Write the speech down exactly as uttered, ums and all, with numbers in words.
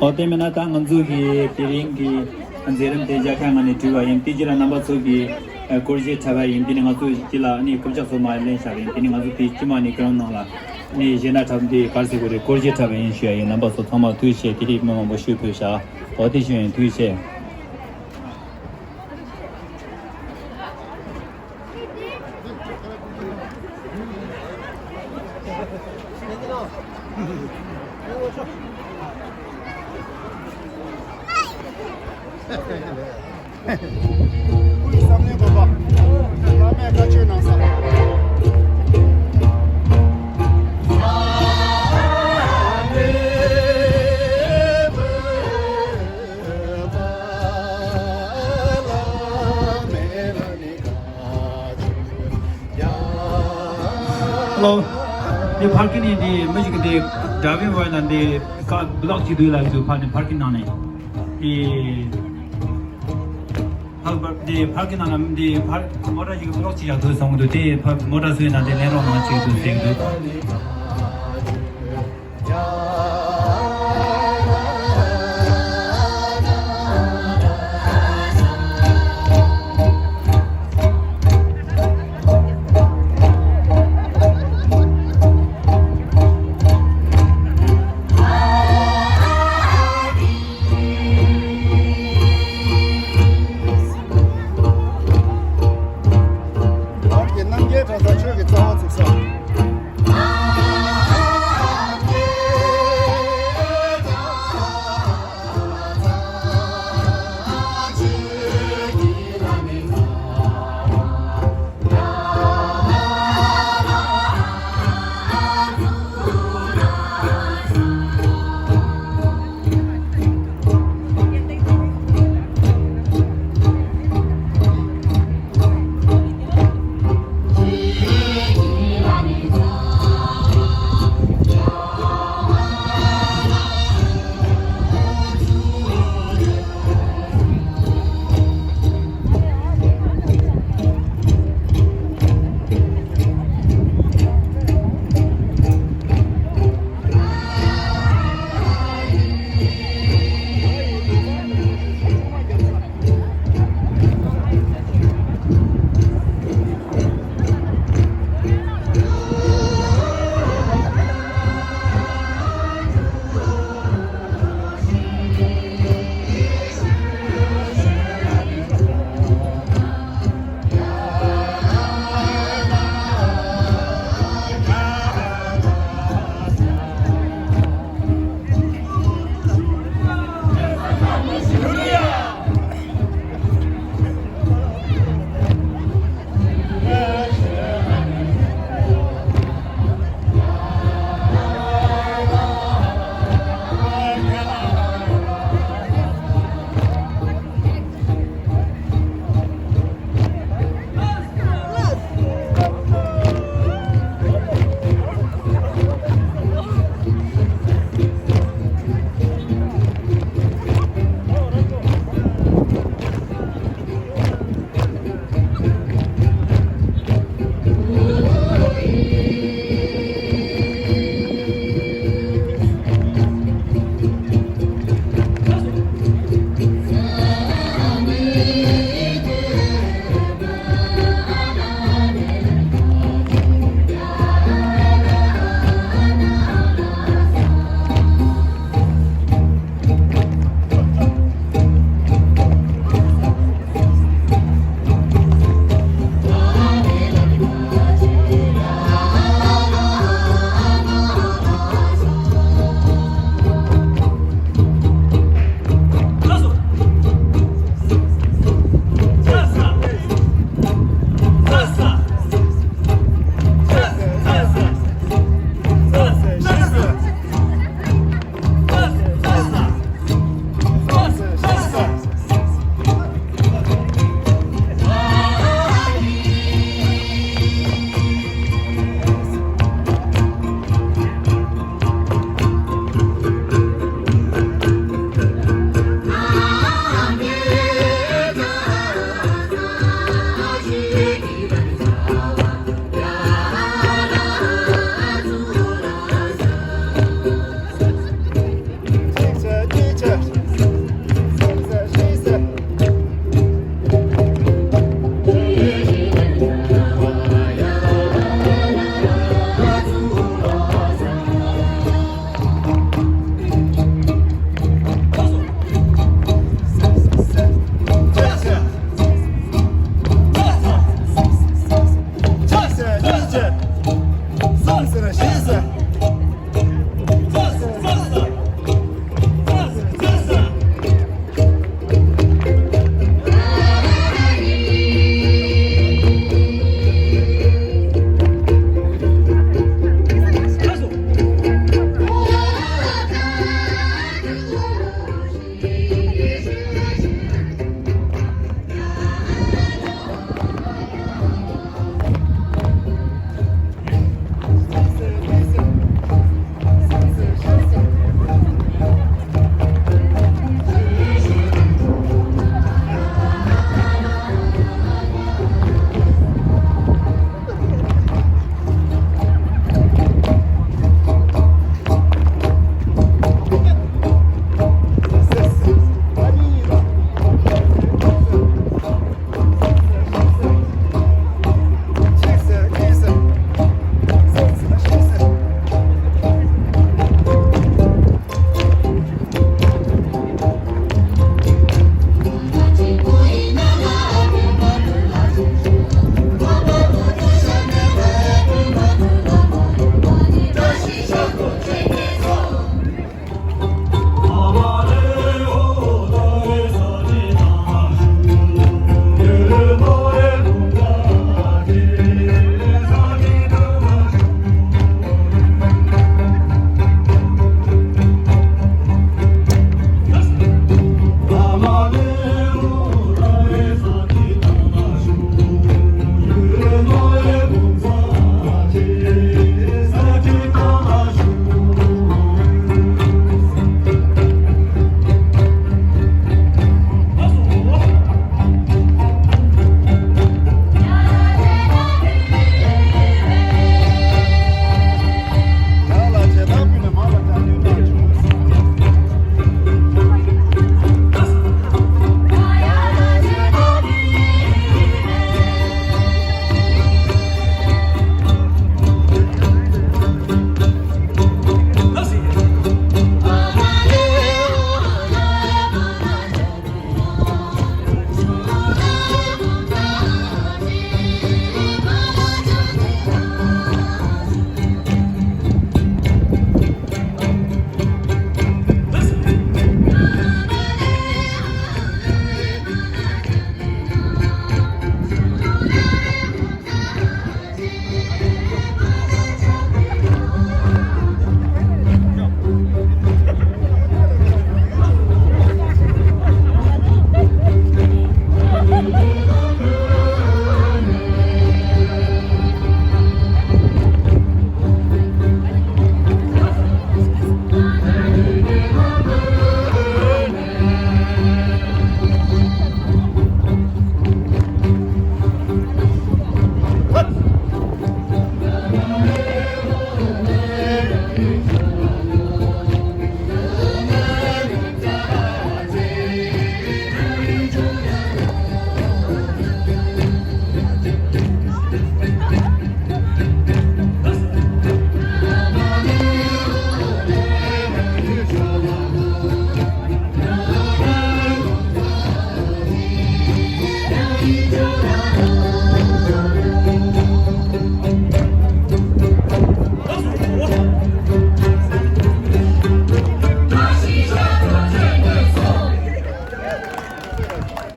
ཨོ་དེ་མིན་ན་ད་ང་ཚོ་གི་དེ་རིང་གི་མཛད་རིམ་དེ་མཇལ་ཁ་ང་ནས་གྲུབ་པ་ཡིན། དེ་རྗེས་ལ་རྣམ་པ་ཚོ་གི་སྐོར་བཤད་འཁྲབ་པ་ཡིན། དེ་ནས་ང་ཚོ་སྤྱི་ལ་ནི་རྐུབ་ཀྱག་སོགས་མ་ལེན་བཞག་པ་ཡིན། དེ་ནས་ང་ཚོ་དེ་སྤྱི་དམངས་ནི་ཀི་རམ་ནང་ལ་ནི་གཞས་སྣ་འཁྲབ་འདི་གར་སི་གོ་རེ་སྐོར་བཤད་འཁྲབ་པ་ཡིན་ཞུ་ཡ་ཡིན། རྣམ་པ་ཚོ་ཚང་མ་ཐུགས་རྗེ་ཆེ། དེ་རིང་མི་མང་པོ་ཞུ་ཕུལ་བཞག་ཨོ་དེ་ཞུ་ཡིན། ཐུགས་རྗེ་ཆེ། སྐུའི་བསམ་ལན་དགོས་པ། བླ་མས་བཀའ་ཆོས་གནང་ས། ཧེ་ལོ། འདི་ཕར་ཁེ་ནི་འདི་མི་ཞིག་འདི་ཌ་རའི་ཝར་ལ་འདི་ཀ་བི་ལོག་བྱེད་དུས་ལ་འདུག་ཕར་ནི་ཕར་ཁེ་ནང་ནས་འདི་ཕར་འདི་ཕར་ཁེ་ནང་ལ་འདི་ཕར་མོ་ཊ་ཞིག་བི་ལོག་བྱེད་ཡག་འདུག་གསུང་གི་འདུག་དེ་ཕར་མོ་ཊ་བཟོས་ན་འདི་ལེན་རོགས་གནང་བྱེད་དུ་ཟེར་གི་འདུག